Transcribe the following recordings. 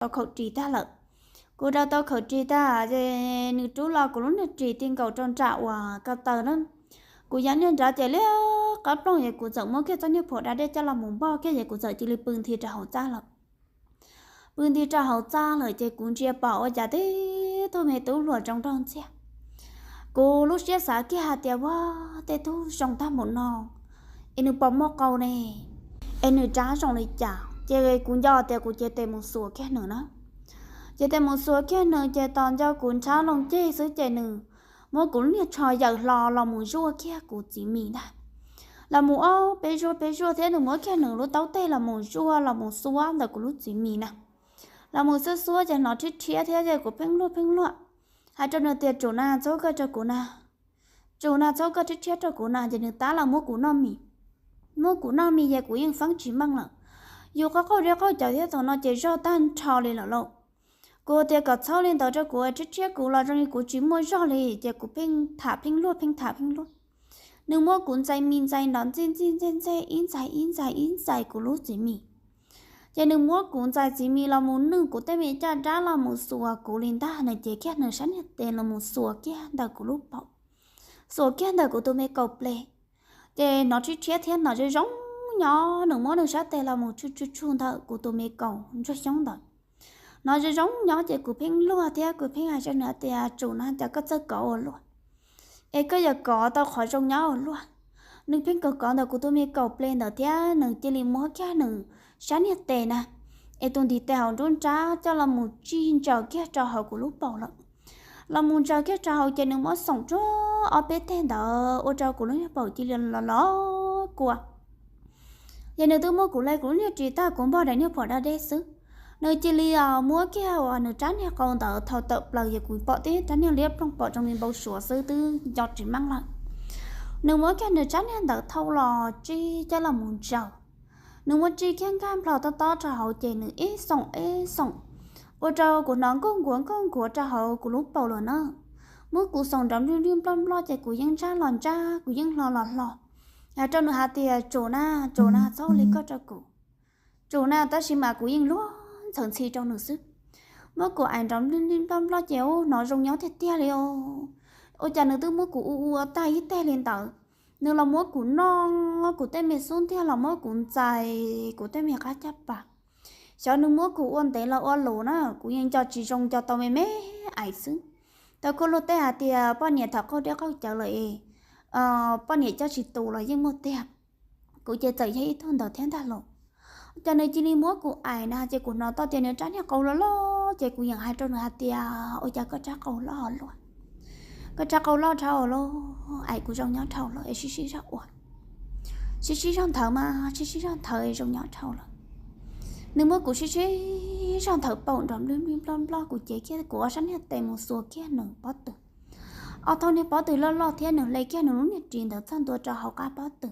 tau khaum ris tag lawm. Kuv rau tau khaum ris tag ces nws rub los kuv lub niag ris ti nkaus rau nram uas ko taw na. Kuv ya niag nrad ces liab qab ploog ces kuv txawm muab kiag txoj niag phuam da dej coj los mus npog kiag ces kuv txawm cia li pw nthi rau hauv txaj lawm. Pw nthi rau hauv txaj lawm ces kuv ntsia pom ua cas tej tug me tub hluas zoo nraug ntxiag. Kuv lub siab xav kiag hais tias ua tej tug zoo tag npaum no es nws puas muaj qau ne, es nws rab zoo li cas. Ces kuv nco tias kuv cia li mus xuas kiag nws na. Cia li mus xuas kiag nws ces tos nco kuv nrhab loo ceg xwb ces nws muab kuv lub niag tsho yawm hlo los mus zuaj kiag kuv txiv mis ntag. Los mus ob peb zuaj peb zuaj thiab nws muab kiag nws lub taub teg los mus zuaj los mus xuab ntawm kuv lub txiv mis na. Los mus xuab xuab ces hnov rhiab rhiab thiab ces kuv pheej luag pheej luag hais rau nws tias, Tsum na, txhob koj rau kuv na, Tsum na, txhob koj rhiab rhiab rau kuv na. Ces nws tab los muab kuv noj mis. Muab kuv noj mis ces kuv yeej feeb tsis meej lawm. Yus qoj qauj deb qauj cawv thiab thaum no ces zog tag nrho li lawm lauj. Kuv tias kom txhob li ntawd rau kuv, rhiab rhiab kuv los zoo li kuv tsis muaj zog li ces kuv pheej tham pheej luag pheej tham pheej luag. Nws muab kuv ntxais mis ntxais nrov ntxij ntxij ntxej ntxej ib ntxais ib ntxais ib ntxais kuv lub txiv mis. Ces nws muab kuv ntxais txiv mis los mus nwj kuv tej me caj dab los mus xuas kuv li ntag. Nws cev kiag nws sab niag tes los mus xuas kiag ntawm kuv lub paum, xuas kiag ntawm kuv tus me kaum ple. Ces hnov rhiab rhiab thiab hnov zoo zoo nyob, nws muab nws sab tes los mus tshuj tshuj tshuj ntawm kuv tus me kaum ntsuag xyoob ntawd. Hnov zoo zoo nyob ces kuv pheej luag thiab kuv pheej hais rau nws tias, Tsum na, cas koj txawj kov ua luaj, es koj yuav kov tau qhov zoo nyob ua luaj. Nws pheej kov kov ntawm kuv tus me kaum ple ntawd thiab nws cia li muab kiag nws sab niag tes na, es tus ntiv tes hauv nruab nrab coj los mus tsij ntsaws kiag rau hauv kuv lub paum lawm. Los mus ntsaws kiag rau hauv ces nws muab xoom rau ob peb teg ntawd ua rau kuv lub niag paum cia li los los kua. Ces nws twb muab kuv le kuv lub niag ris tag kuv npog daim niag phuam da dej xwb, nws cia li muab kiag uas nws rab niag qau ntawd thau tawm plaws ces kuv pom tib rab niag liab ploog pom zoo li npau suav xwb twb nco tsis meej lawm. Nws muab kiag nws rab niag ntawd thau los tsij coj los mus ntsaws. Nws muab tsij kiag nkag nplho tob tob rau hauv ces nws ib xoom ib xoom ua rau kuv hnov nkuaj nkuav nkuaj nkuav rau hauv kuv lub paum lawm na. Muab kuv xoom nrov nplij nplij nploj nploj ces kuv yeej ntsaj los ntsaj, kuv yeej hlo los hlo, hais rau nws hais tias, Tsum na, tsum na, txhob li koj rau kuv, tsum na. Tab sis mas kuv yeej luag ntxhawv ntxhi rau nws xwb. Muab kuv aim nrov nplij nplij nploj nploj ces hnov zoo nyob tiag tiag li os. Ua cas nws twb muab kuv ua ua tag ib teg li ntawd, nws los muab kuv noj kuv tej me xub ntiag los muab kuv ntxais kuv tej me qab caj pas. Xyov nws muab kuv ua ntev los ua luv na, kuv yeej nco tsis zoo, nco tau me me aim xwb. Tau kuj luag tej hais tias poj niam thaum qaug dej qaug cawv lawm es poj niam coj tsis tus los yeej muaj tiag. Kuv ces txawm yog ib tug ntawd thiab ntag los. Ces nws cia li muab kuv aim na ces kuv hnov tau tias nws rab niag qau loj loj ces kuv yeej hais rau nws hais tias, Ua cas koj rab qau loj luaj, koj rab qau loj dhau lawm, aim kuv zoo nyob dhau lawm es sib sib zog ua, sib sib zog nthawv mas sib sib zog nthawv zoo nyob dhau lawm. Nws muab kuv sib sib zog nthawv paum nrov nplij nplij nploj nploj, kuv cev kiag kuv ob sab niag tes mus xuas kiag nws pob tw. Ob thooj niag pob tw loj loj thiab nws hle kiag nws lub niag ris ntawd txog ntua rau hauv qab pob tw.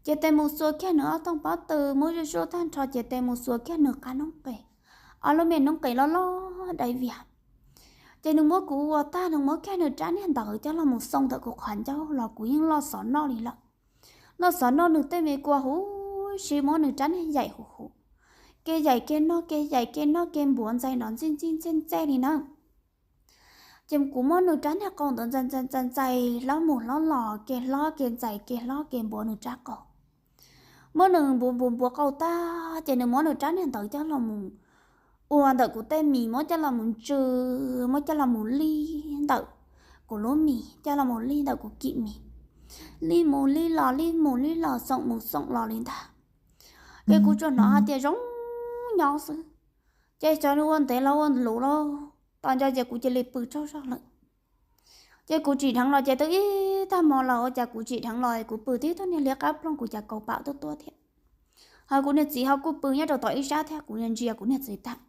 Ces tes mus xuas kiag nws ob thooj pob tw, muab zuj zus tag nrho ces tes mus xuas kiag nws qab noob qes, ob lub me noob qes loj loj dai vias. Ces nws muab kuv ua tag, nws muab kiag nws rab niag ntawd coj los mus xoo ntawm kuv qhov ncauj los kuv yeej loj xov noj li lawm. Loj xov noj, nws tej me kua huv si muab nws rab niag yaim huv huv, kev yaim kev noj, kev yaim kev noj, kev npuav ntxais nrov ntxij ntxij ntxej ntxej li na. Ces kuv muab nws rab niag qau ntawd ntxais ntxais ntxais ntxais hlob mus hlob los, kev hlob kev ntxais, kev hlob kev npuav nws rab qau. Muab nws npuav npuav npuav qau tag ces nws muab nws rab niag ntawd coj los mus ua ntawm kuv tej mis, muab coj los mus ntsw, muab coj los mus lij ntawm kuv lub mis, coj los mus lij ntawm kuv kim mis, lij mus lij los, lij mus lij los, xoom mus xoom los li ntag. Ces kuv tsuas hnov hais tias zoo nyob xwb. Ces xyov nws ua ntev los ua luv los, tos nco ces kuv cia li pw tsaug zog lawm. Ces kuv tsim dheev los ces twb ib tag hmo los ua cas kuv tsim dheev los kuv pw tib tug niag liab qab ploog kuv cas kaus pam tuaj tuaj thiab. Ho kuv niag txiv ho kuj pw nyob rau tom ib sab thiab, kuv ntsia kuv niag txiv tag.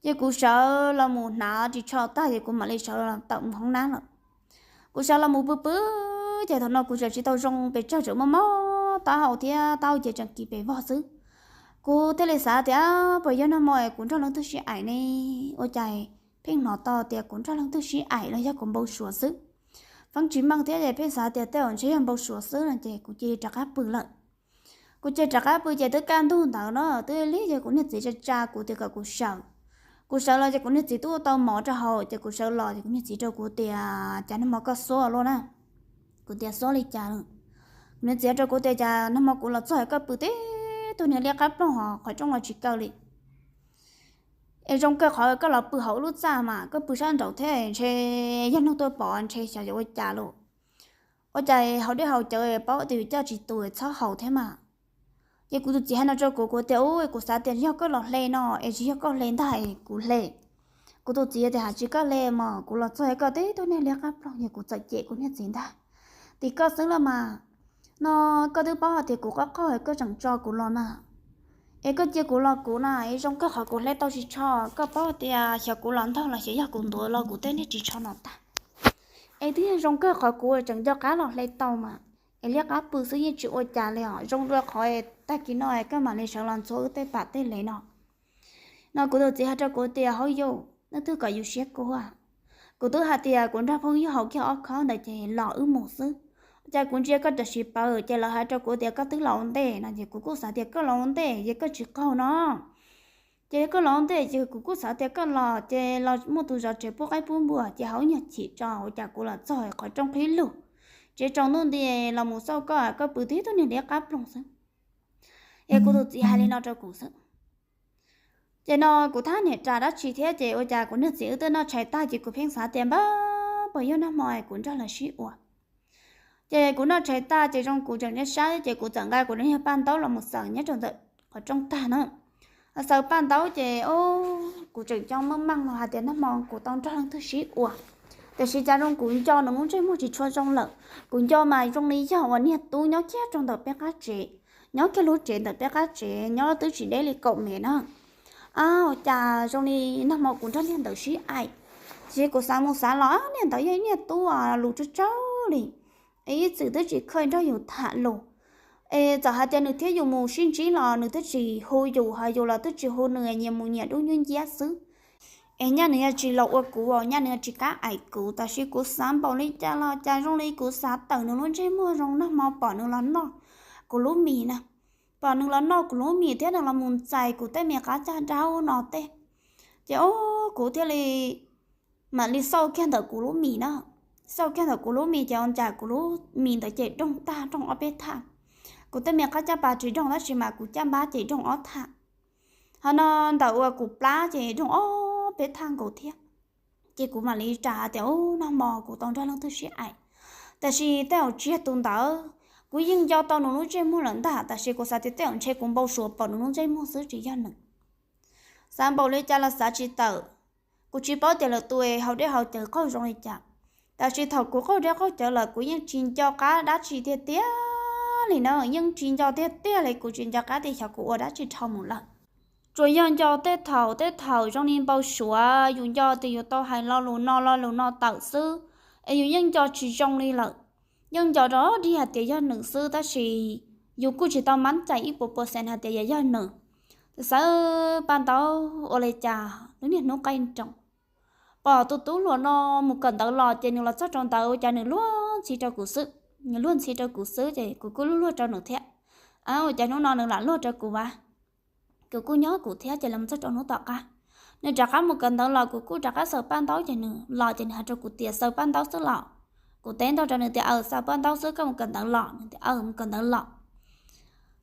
Ces kuv sawv los mus hnav ris tsho tag ces kuv mam li sawv los tawm mus hoob nab lawm. Kuv sawv los mus pw pw, ces thaum no kuv tseem tsis tau zoo pes tsawg, tseem mob mob taub hau thiab taub hau ces tseem kis pes vog xwb. Kuv thiaj li xav tias puas yog nag hmo es kuv nrog leej twg sib aim ne, ua cas pheej hnov tau tias kuv nrog leej twg sib aim los yog kuv npau suav xwb. Feeb tsis meej thiab ces pheej xav tias tej zaum ntshe yog npau suav xwb no ces kuv cia li rov qab pw lawm. Kuv ces rov qab pw ces twb kaj ntug ntawd no, twb lig ces kuv niag txiv tsa tsa kuv tias kom kuv sawv. Kuv sawv los ces kuv niag txiv twb ua tau mov rau hauv, ces kuv sawv los ces kuv niag txiv rau kuv tias, cas nag hmo koj xuab luaj na? Kuv tias, xuab li cas? Kuv niag txiv rau kuv tias, cas nag hmo kuv los txog koj pw tib tug niag liab qab ploog hos qhov rooj los tsis kaw li. Es zoo kawg qhov koj los pw hauv lub txaj mas koj pw sab nraud thiab ntshe yog neeg tuaj pom ntshe xyov yuav ua cas lawm. Ua cas haus dej haus cawv paub tias yus coj tsis tus txhob haus thiab mas. Ces kuv tus txiv hais no rau kuv, kuv tias, u, kuv xav tias yog koj los hle no es tsis yog koj hle ntag es kuv hle. Kuv tus txiv tias, hais tsis koj hle mas kuv los txog koj tib tug niag liab qab ploog ces kuv txawm cem kuv niag txiv ntag. Tim koj xwb los mas, no koj twb paub hais tias kuv qoj qoj koj tseem tso kuv los na. Es koj cia kuv los kuv na, es zoo kawg qhov kuv hle tau tsis tsho, koj paub tias xyov kuv los ntog los xyov yog kuv ntuav los kuv tej niag tsis tsho no tag. Es twb yog zoo kawg qhov kuv tseem nco qab los hle tau mas, es liab qab pw xwb yeej tsis ua cas li os, zoo dua qhov tag kis no koj mam li sawv los ntxhua wb tej pam tej lev no. No kuv tus txiv hais rau kuv tias, hauj yus, nej twb kom yus siab kua. Kuv twb hais tias kuv nrog phooj ywg haus kiag ob khob ntawd ces los wb mus xwb. Cas kuv ntsia koj tam sim pawv ces lawv hais rau kuv tias koj twb los ua ntej no ces kuv kuj xav tias koj los ua ntej ces koj tsis qaug no. Ces koj los ua ntej ces kuv kuj xav tias koj los ces los muaj tus zov tsev pub qaib pub npua ces haus nyuag chim tso, ua cas kuv los txog qhov rooj qhib lug, tsev tsaus ntuj nti los mus xauj koj, koj pw tib tug niag liab qab ploog xwb. Es kuv tus txiv hais li no rau kuv xwb. Ces no kuv thab niam ras dab tsi thiab ces ua cas kuv niag txiv wb twb noj tshais tag ces kuv pheej xav tias npab puas yog nag hmo kuv nrog lawv sib ua. Ces kuv noj tshais tag ces zoo kuv tseem niaj sab ces kuv txawm nqa kuv niag paj ntaub los mus xaws nyob rau ntawm qhov rooj tag na. Xaws paj ntaub ces kuv tseem coj maj mam los hais tias nag hmo kuv tau nrog leej twg sib ua. Tiam sis cas zoo kuv nco nws lub ntsej muag tsis tshua zoo lawm. Kuv nco mas zoo li yog uas niag tub nyob kiag rau ntawm peb qab tsev, nyob kiag lub tsev ntawm peb qab tsev nyob twb tsis deb li kaum mev na. Ab, ua cas zoo li nag hmo kuv nrog niag ntawd sib aim. Tiam sis kuv xav mus xav los niag ntawd yog ib niag tub lus tsawg tsawg li, es ib txwm twb tsis kheev nrog yus tham lus. Es txawm hais tias nws thiab yus mus sib ntsib los nws twb tsis hu yus, ho yus los twb tsis hu nws, nyias mus nyias dub nyuj nciab xwb. Es nyaj nws yog tsis los ua kuv, nyaj nws yog tsis kam aim kuv, tab sis kuv xav npaum li cas los cas zoo li kuv xav tawm nws lub ntsej muag zoo nag hmo pom nws los noj kuv lub mis na. Pom nws los noj kuv lub mis thiab nws los mus ntxais kuv tej me qab caj dab no tej. Ces o, kuv thiaj li mam li xauj kiag ntawm kuv lub mis na. Xauj kiag ntawm kuv lub mis ces ua cas kuv lub mis ntawd ces doog tag, doog ob peb thaj. Kuv tej me qab caj pas tsis doog tab sis mas kuv caj npab ces doog ob thaj. Ho no ntawm uas kuv plab ces doog ob peb thaj nkaus thiab. Ces kuv mam li ras tias, u, nag hmo kuv tau nrog leej twg sib aim. Tab sis tej zaum tsis yog tus ntawd, kuv yeej nco tau nws lub ntsej muag lawm ntag, tab sis kuv xav tias tej zaum ntshe kuv npau suav pom nws lub ntsej muag xwb tsis yog nws. Xav npaum li cas los xav tsis tawm. Kuv tsis paub tias lawv tus haus dej haus cawv qaug zoo li cas, tab sis thaum kuv qaug dej qaug cawv lawm kuv yeej tsis nco qab dab tsi tiag tiag li na, yeej tsis nco tiag tiag li, kuv tsis nco qab tias xyov kuv ua dab tsi dhau mus lawm. Tsuas yog nco tej thaum tej thaum zoo li npau suav, yus nco tias yus tau hais lo lus no lo lus no tawm xwb, es yus yeej nco tsis zoo li lawm. Yeej nco rau dig hais tias yog nws xwb tab sis yus kuj tsis tau mab cai ib puas puas xees hais tias yog yog nws. Xav paj ntaub ua li cas lub niag hnub qaij nroos, pom tus tub hluas no mus kawm ntawv los ces nws los txog rau ntawd ua cas nws luag ntxhi rau kuv xwb. Nws luag ntxhi rau kuv xwb ces kuv kuj luag luag rau nws thiab. Ua cas hnub no nws lam luag rau kuv as. Kuv kuj nyob kuv thiab ces los txog rau hnub tom qab, nws rov qab mus kawm ntawv los kuv kuj rov qab xaws paj ntaub ces nws los ces nws hais rau kuv tias xaws paj ntaub xwb los. Kuv teb ntau rau nws tias aws, xaws paj ntaub xwb, koj mus kawm ntawv los? Nws tias aws, mus kawm ntawv los.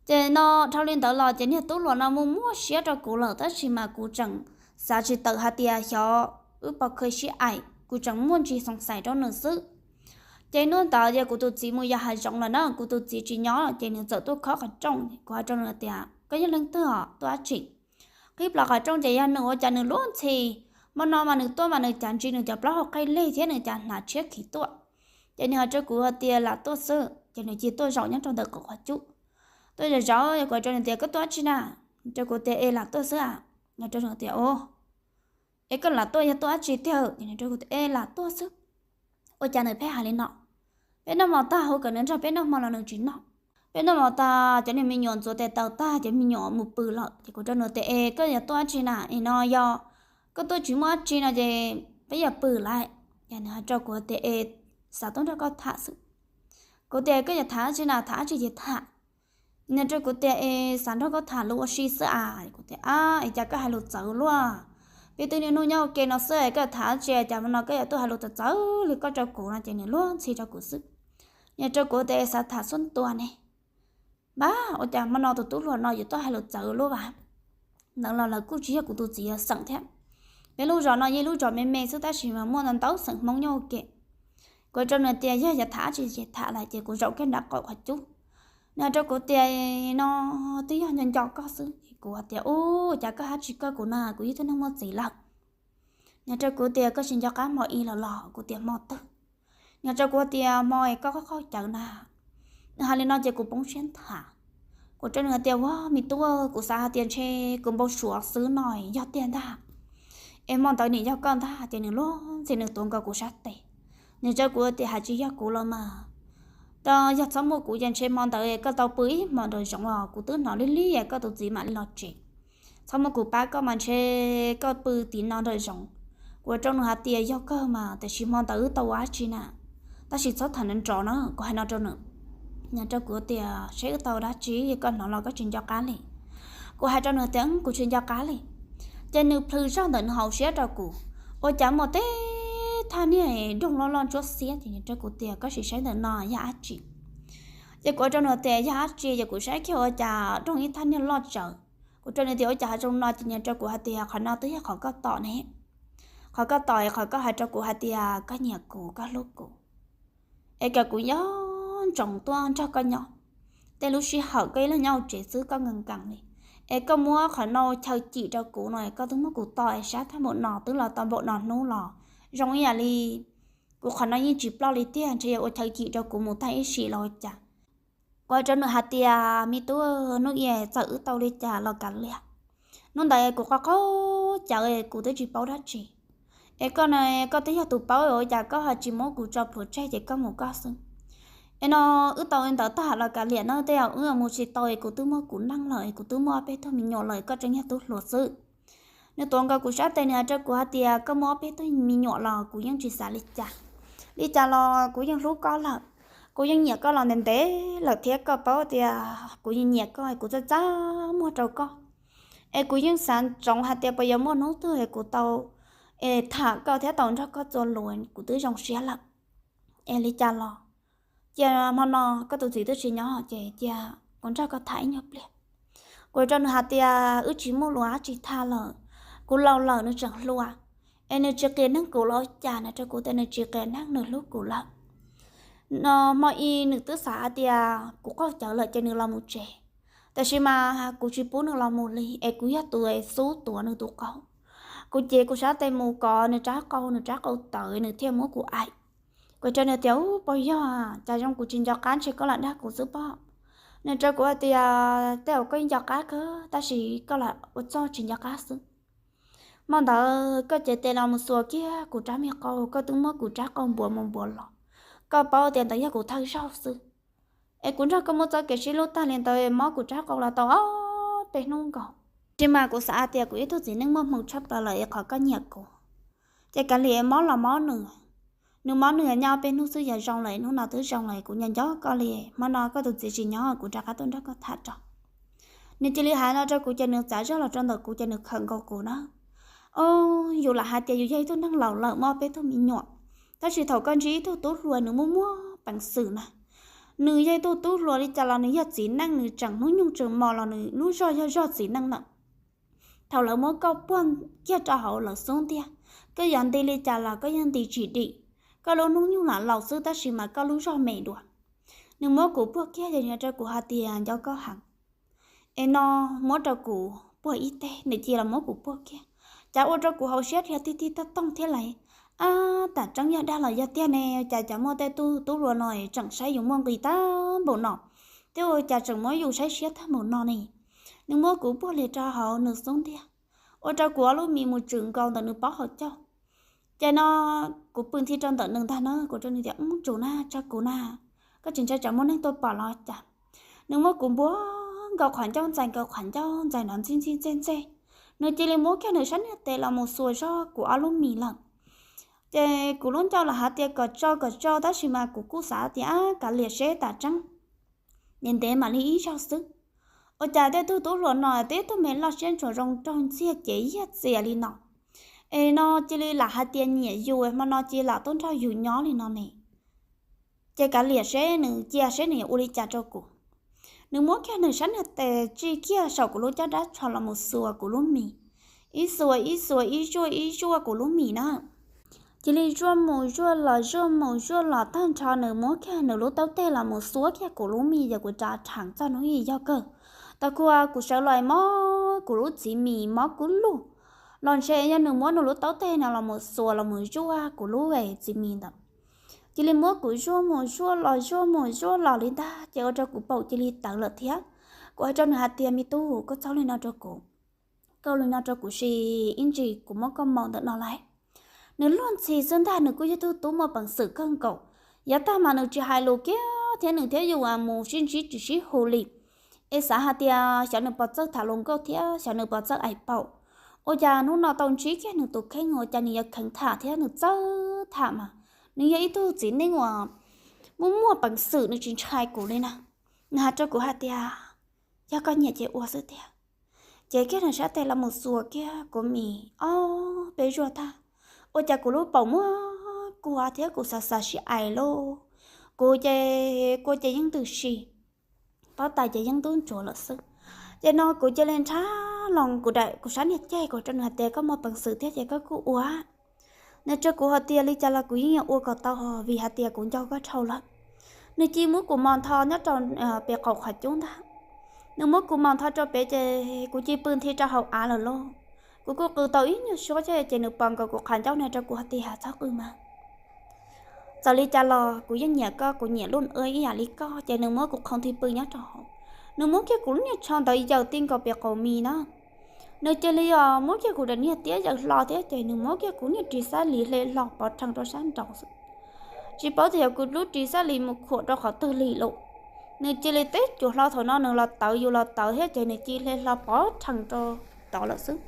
Ces no dhau li ntawd los ces niag tub hluas no muaj muaj siab rau kuv lawm tab sis mas kuv tseem xav tsis tawm hais tias xyov wb pom khw sib aim, kuv tseem muaj ntsis xoom xais rau nws xwb. Ces hnub ntawd ces kuv tus txiv mus yos hav zoov lawm na, kuv tus txiv tsis nyob ces nws txawm tuaj khob qhov rooj, kuv hais rau nws tias koj yog leej twg os, tuaj dab tsi? Qhib plho qhov rooj ces yog nws, ua cas nws luag ntxhi. Hmo no mas nws tuaj mas nws cav ntsis nws cov plaub hau qhaij leg thiab nws cav hnav tshiab khiv tuaj. Ces nws hais rau kuv hais tias lam tuaj xwb ces nws cia tuaj zaum nyob rau ntawm qhov cub. Tuaj zaum zaum kuv hais rau nws tias koj tuaj dab tsi na? Nws rau kuv tias es lam tuaj xwb a. Nws rau nws tias o, es koj lam tuaj yog tuaj dab tsi tiag? Nws rau kuv tias es lam tuaj xwb. Ua cas nws pheej hais li no? Peb noj mov tag hu kom nws nrog peb noj hmo los nws tsis noj. Peb noj mov tag cov niag me nyuam ntxuav tes taw tag cov me nyuam mus pw lawm ces kuv rau nws tias es koj yuav tuaj dab tsi na? Es no yog koj tuaj tsis muaj dab tsi no ces peb yuav pw lawm. Ces nws hais rau kuv tias es xav tuaj nrog koj tham xwb. Kuv tias koj yuav tham dab tsi na, tham dab tsi ces tham. Nws rau kuv tias, es xav nrog koj tham lus ua si xwb as. Kuv tias, ab, es cas koj hais lus txawv luaj? Peb twb niaj hnub nyob ua ke no xwb es koj tham tsi, cas hmo no koj yuav tuaj hais lus txawv txawv li koj rau kuv no? Ces nws luag ntxhi rau kuv xwb. Nws rau kuv tias, xav tham xub ntua ne. Npab, ua cas hmo no tus tub hluas no yuav tuaj hais lus txawv luaj vas? Ntawd los lawv kuj tsis yog kuv tus txiv xeem thiab. Peb lub zos no yeej lub zos me me xwb tab sis mas muaj ntau ntau xeem Hmoob nyob ua ke. Kuv rau nws tias yog yuav tham tsi ces tham lawm, ces kuv zaum kiag nram qaum qhov cub. Nws rau kuv tias, no twb yog nco nco koj xwb. Kuv tias, ub, cas koj hais tsi koj kuv na, kuv yog tus neeg muaj txiv lawm. Nws rau kuv tias, koj tsis nco qab hmo i lawm los? Kuv tias, hmo twg? Nws rau kuv tias, hmo es koj qaug cawv na. Nws hais li no ces kuv poob siab nthav. Kuv rau nws tias, ua, me tub, kuv xav hais tias ntshe kuv npau suav xwb no, yog tiag ntag. Es hmo ntawd nim yog koj ntag. Ces nws luag ntxhi, nws tuav nkaus kuv sab tes. Nws rau kuv tias, hais tsis yog kuv los mas, yog txhob muaj kuv ces ntshe hmo ntawd koj tau pw ib hmos nraum zoov los kuv twb hnov lig lig koj tus txiv mam li los tsev. Txhob muaj kuv pab koj mas ntshe koj pw tim no nraum zoov. Kuv rau nws hais tias, yog kawg mas, tiam sis hmo ntawd wb tau ua dab tsi na? Tab sis txhob tham nrov nrov na, kuv hais no rau nws. Nws rau kuv tias, saib wb tau ua dab tsi, koj hnov los koj tsis nco qab li? Kuv hais rau nws tias, kuv tsis nco qab li. Ces nws plhws zog ntawm nws hauv siab rau kuv, ua cas muaj tej thaj niag doog loj loj ntsuab xiab. Ces nws rau kuv tias, koj sim saib ntawm no yog dab tsi? Ces kuv rau nws tias, yog dab tsi? Ces kuv saib kiag ua cas doog ib thaj niag loj tsawv. Kuv rau nws tias, ua cas ho zoo no? Ces nws rau kuv hais tias, qhov no twb yog qhov koj tom ne. Qhov koj tom, qhov koj hais rau kuv hais tias koj nyiam kuv, koj hlub kuv, es kom kuv nco ntsoov tuaj nrog koj nyob. Tej lub sij hawm koj ib leeg nyob hauv tsev xwb koj nkees nkees li, es koj muab qhov no chaw cim rau kuv no, koj twb muab kuv tom sab tag npaum no, twb los tau npaum no hnub los zoo ib yam li kuv qhov no yeej tsis ploj li tiag, ntshe yuav ua chaw cim rau kuv mus tag ib sim los ua cas. Kuv hais rau nws hais tias, me tub, hnub i txawm wb tau li cas los kav liam. Hnub ntawd kuv qaug qaug cawv, kuv twb tsis paub dab tsi. Es koj na, koj twb yog tus paub, ua cas koj ho tsis muab kuv tso plhuav tseg ces koj mus koj xwb? Es no, wb tau li ntawd tag los kav liam na, tej zaum wb mus tsis tau es kuv twb muaj kuv neej lawm, es kuv twb muaj ob peb tug me nyuam lawm, koj tseem yog tub hluas xwb. Nws tuav nkaus kuv sab tes, nws hais rau kuv hais tias, koj muaj ob peb tug me nyuam los kuv yeej tsis xav li cas. Li cas los kuv yeej hlub koj lawm, kuv yeej nyiam koj los ntev ntev lawm thiab, koj paub tias kuv yeej nyiam koj, kuv txaj txaj muag rau koj. Es kuv yeej xav ntsoov hais tias puas yuav muaj hnub twg es kuv tau, es tham koj thiab tau nrog koj txuas lus, kuv twb zoo siab lawm. Es li cas los cia hmo no koj tus txiv twb tsis nyob ces cia kuv nrog koj tham ib nyuag pliag. Kuv rau nws hais tias, wb tsis muaj lus dab tsi tham lawm, kuv laus lawm nws tseem hluas, es nws tsis qias neeg kuv los ua cas? Nws rau kuv tias nws tsis qias neeg, nws hlub kuv lawm. No hmo i nws twb xav hais tias kuv qaug cawv lawm ces nws los mus tsev, tiam sis mas kuv tsis pub nws los mus li, es kuv yog tus xub tuav nws tus qau. Kuv cev kuv sab tes mus kov nws rab qau, nws rab qau tawv nws thiaj muab kuv aim. Kuv rau nws tias, ub, puas yog, cas zoo kuv tsis nco qab, ntshe koj lam dag kuv xwb pob. Nws rau kuv hais tias, tej zaum koj yeej nco qab kawg tab sis koj lam ua txuj tsis nco qab xwb. Hmo ntawd koj cev tes los mus xuas kiag kuv rab me qau, koj twb muab kuv rab qau npuav mus npuav los. Koj paub tias ntawd yog kuv thawj zaug xwb, es kuv nrog koj muaj txoj kev sib hlub tag li ntawd, mob kuv rab qau los tau ob peb hnub nkaus. Tab sis mas kuv xav hais tias kuv ib tug txiv neej muaj hmoo tshaj plaws lawm es qhov koj nyiam kuv, ces kav liam, mob los mob nws. Nws mob nws nyob peb hnub xwb yog zoo lawm, hnub no twb zoo lawm, kuv nco nco koj li. Hmo no koj tus txiv tsis nyob, kuv rov qab tuaj nrog koj tham tso. Nws cia li hais no rau kuv ces nws txav zog los rau ntawm kuv ces nws khawm nkaus kuv na. O, yus lam hais tias yus yog ib tug neeg laus lawm muaj peb tug me nyuam, tab sis thaum koj ntsib ib tug tub hluas nws muaj muaj peev xwm na, nws yog ib tug tub hluas li cas los nws yog txiv neej, nws tseem hnub nyoog tseem mos los nws lub zog yog zog txiv neej lawm. Thaum lawv muab koj puag kiag rau hauv lawv xub ntiag, koj yuav nti li cas los koj yeej nti tsis dim. Koj lub hnub nyoog lam laus xwb tab sis mas koj lub zog me dua. Nws muab kuv puag kiag ces nws rau kuv hais tias nco koj heev. Es no muab rau kuv puag ib teg, nws cia li muab kuv puag kiag. Cas ua rau kuv hauv siab dhia tig tig toj toog thiab lauj. Ab, tam tseeb yog dag los yog tiag ne, cas cas muaj tej tug tub hluas no tseem saib yus muaj nqis tag npaum no, thiab ua cas tseem muab yus saib siab tag npaum no ne. Nws muab kuv puag li rau hauv nws xub ntiag, ua rau kuv ob lub mis mus tswm nkaus ntawm nws pob hauv caug. Ces no kuv pw nthi rau ntawm nws ntag na, kuv rau nws tias, ub, tsum na, tso kuv na, koj tsis ntshai tsam muaj neeg tuaj pom los cas? Nws muab kuv npuab nkaus qhov ncauj ntxais nkaus qhov ncauj ntxais nrov ntxij ntxij ntxej ntxej. Nws cia li muab kiag nws sab niag tes los mus xuas zog kuv ob lub mis lawm. Ces kuv lub ncauj los hais tias kom tso kom tso tab sis mas kuv kuj xav tias ab, kav liam seb tam tseeb, ntev ntev mam li ib zaug xwb. Ua cas tej tug tub hluas no twb tug me loj siab ntsuas zoo nraug ntxiag cev yiag txias li no, es no cia li lam hais tias nyiam yus, hmo no cia li lam tuaj nrog yus nyob li no ne. Ces kav liam seb nws cia seb nws yuav ua li cas rau kuv. Nws muab kiag nws sab niag tes tsij kiag saum kuv lub caj dab tsho los mus xuas kuv lub mis, ib xuas ib xuas ib zuaj ib zuaj kuv lub mis na. Cia li zuaj mus zuaj los zuaj mus zuaj los tag nrho nws muab kiag nws lub taub teg los mus xuab kiag kuv lub mis, yog kuv rov rheev txog hnub i yog kawg. Tau kuv, kuv sawv los mob kuv lub txiv mis mob kub lug, los ntshe yog nws muab nws lub taub teg no los mus xuas los mus zuaj kuv lub txiv mis ntawd. Cia li muab kuv zuaj mus zuaj los zuaj mus zuaj los li ntag ces ua rau kuv paum cia li tawv lawm thiab. Kuv hais rau nws hais tias, me tub, koj txhob li no rau kuv, koj li no rau kuv sis ib ntsis kuv muab koj mos ntawm no lawm. Nws luag ntxhi xwb ntag, nws kuj yog tug tub muaj peev xwm kawg nkaus. Yav tag mas nws tsis hais lus kiag thiab nws thiab yus mus sib ntsib tsis sib hu li. Es xav hais tias xyov nws puas txawj tham luag nkauj thiab xyov nws puas txawj ais paum. Ua cas hnub no tau ntsib kiag nws tus kheej ua cas nws yuav kheev tham thiab nws txawj tham mas. Nws yog ib tug txiv neej uas muaj muaj peev xwm, nws tsis ntshai kuv li na. Nws hais rau kuv hais tias, yog koj nyiam ces ua xwb tiag. Ces kiag nws sab tes los mus xuas kiag kuv mis ob peb zuaj tag, ua cas kuv lub paum muab kua thiab kuv xav xav sib ais lauj. Kuv ces kua ces yeej ntws si, pob tais ces yeej ntub ntsuav lawm xwb. Ces no kuv cia li nrhab los kuv sab niag ceg, kuv rau nws hais tias, koj muaj peev xwm thiab ces koj kuj ua. Nws rau kuv hais tias, li cas los kuv yeej yuav ua kom tau vim hais tias kuv nco koj dhau lawm. Nws cia li muab kuv mos ntho nyob rau pem qaum qhov cub ntag. Nws muab kuv mos ntho rau pem ces kuv cia li pw nthi rau hauv av lawm lauj. Kuv kuj qw tau ib nyuag suab thiab ces nws pom nkaus kuv qhov ncauj nws rau kuv hais tias, txhob qw mas, txawm li cas los kuv yeej nyiam koj, kuv nyiam lub ua ib yam li koj. Ces nws muab kuv qhau nthi pw nyob rau hauv. Nws muab kiag kuv lub niag tsho ntawd yaws ti nkaus pem qaum mis na. Nws cia li os muab kiag kuv daim niag tiab yaws hlo thiab ces nws muab kiag kuv niag ris xab lis hle hlo pov rhees rau sab nraud xwb. Tsis paub tias yog kuv lub ris xab lis mus khuam rau qhov twg li lauj. Nws cia li teb cuag hlo thaum no nws los tawv yus los tawv thiab ces nws cia li hle hlo pov rhees rau tod lawm xwb.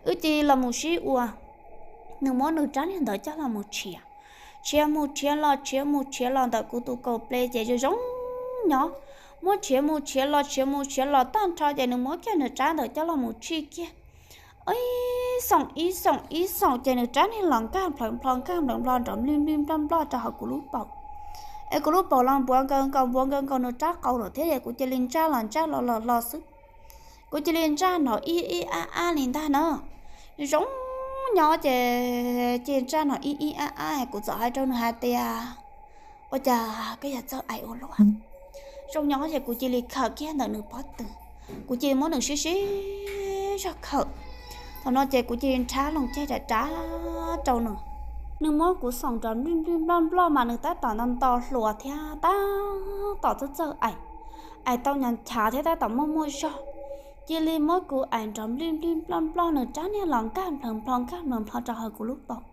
Wb cia li los mus sib ua. Nws muab nws rab niag ntawd coj los mus tshiav, tshiav mus tshiav los tshiav mus tshiav los ntawm kuv tus kaum ple ces zoo zoo nyob. Muab tshiav mus tshiav los tshiav mus tshiav los tag nrho ces nws muab kiag nws rab ntawd coj los mus tsij kiag ib xoom ib xoom ib xoom ces nws rab niag los nkag nplhawv nplho nkag nplhawv nplho nrov nplij nplij nploj nploj rau hauv kuv lub paum. Es kuv lub paum los npuav nkaus nkaus npuav nkaus nkaus nws rab qau lawm thiab es kuv cia li ntsaj los ntsaj los los los xwb. Kuv cia li ntsaj nrov ib ib ab ab li ntag na. Zoo nyob ces cia li ntsaj nrov ib ib ab ab, kuv txawm hais rau nws hais tias, ua cas koj yuav txawj ais ua luaj? Zoo nyob ces kuv cia li khawm kiag ntawm nws pob tw, kuv cia li muab nws sib sib zog khawm. Thaum no ces kuv cia li nrhab loo ceg rov rau nws. Nws muab kuv xoom nrov nplij nplij nploj nploj mas nws tab tom nto nto hluas thiab tab tom txawj txawj ais, ais tau nyav nchav thiab tab tom muaj muaj zog. Cia li muab kuv ais nrov nplij nplij nploj nploj nws rab niag los nkag nplhawv nplho nkag nplhawv nplho rau hauv kuv lub paum.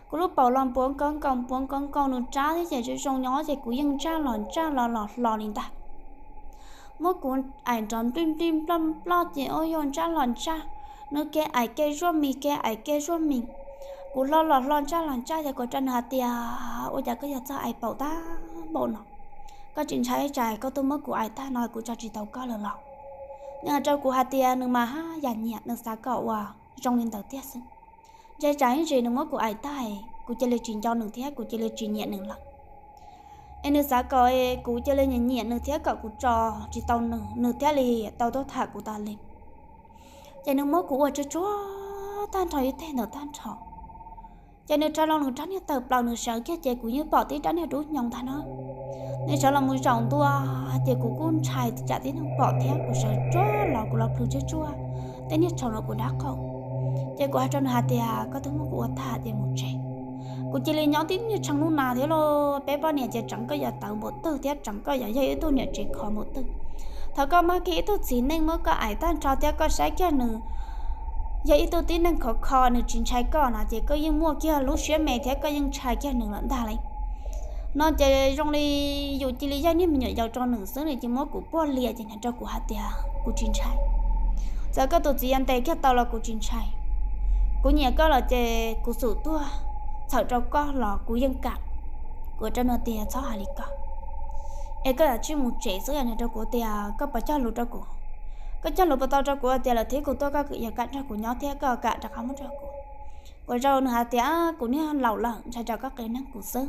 Kuv lub paum los npuav nkaus nkaus npuav nkaus nkaus nws rab thiab ces zoo zoo nyob ces kuv yeej ntsaj los ntsaj los los hlo li ntag. Muab kuv ais nrov nplij nplij nploj nploj ces ua yog ntsaj los ntsaj, nws ke ais ke zuaj mis ke ais ke zuaj mis. Kuv hlo los hlo ntsaj los ntsaj ces kuv rau nws hais tias, ua cas koj yuav txawj ais paum tag npaum no? Koj tsis ntshai tsam koj tuaj muab kuv ais tag no kuv tso tsis tau koj lawm los? Nws hais rau kuv hais tias nws mas haj yam nyiam, nws xav kom ua zoo li ntawd tiag xwb. Ntshe tsam ib ntsis nws muab kuv ais tag, kuv cia li tsis nco nws thiab kuv cia li tsis nyiam nws lawm. Es nws xav kom kuv cia li nyiam nyiam nws thiab kom kuv tso tsis tau nws, nws thiaj li tau tuaj tham kuv tas li. Ces nws muab kuv ua tsuag tsuag tag nrho ib teg ntawd tag nrho. Ces nws rau loo nws rab niag tawg plaws nws sawv kiag ces kuv yeej pom tib rab niag dub nyoos ntag no. Nws sawv los mus zaum ntua, ces kuv kuj ntshai tsam tib neeg pom thiab kuv sawv tsuag los kuv los plhws tsuag tsuag tej niag tsho rau kuv dab qau. Ces kuv hais rau nws hais tias koj twb muab kuv ua tag ces mus tsev. Kuv cia li nyob tib niag tsheej lub nas thiab lauj, peb poj niam ces tseev koj yuav tawv npaum twg thiab tseev koj yuav yog ib tug niam tsev khov npaum twg. Thaum koj mag kiag ib tug txiv neej muab koj ais tag nrho thiab koj saib kiag nws yog ib tug tib neeg khov kho nws tsis ntshai koj no ces koj yeej muaj kiag lub siab me thiab koj yeej ntshai kiag nws lawm ntag li. No ces zoo li yus cia li yog niag me nyuam yaus rau nws xwb, nws cia muab kuv puag lias ces nws rau kuv hais tias kuv tsis ntshai. Txawm koj tus txiv yuav ntes kiag tau los kuv tsis ntshai. Kuv nyiam koj los ces kuv xum tuag txhawm rau koj los kuv yeej kam. Kuv rau nws tias txhob hais li ko, es koj yuav tsij mus tsev xwb. Nws rau kuv tias koj puas cog lus rau kuv? Koj cog lus puas tau rau kuv tias lawm thiab kuv tuaj koj yuav kam nrog kuv nyob thiab koj kam rov qab muab rau kuv? Kuv rau nws hais tias, kuv niag laus lawm, ntshai tsam koj qias neeg kuv xwb.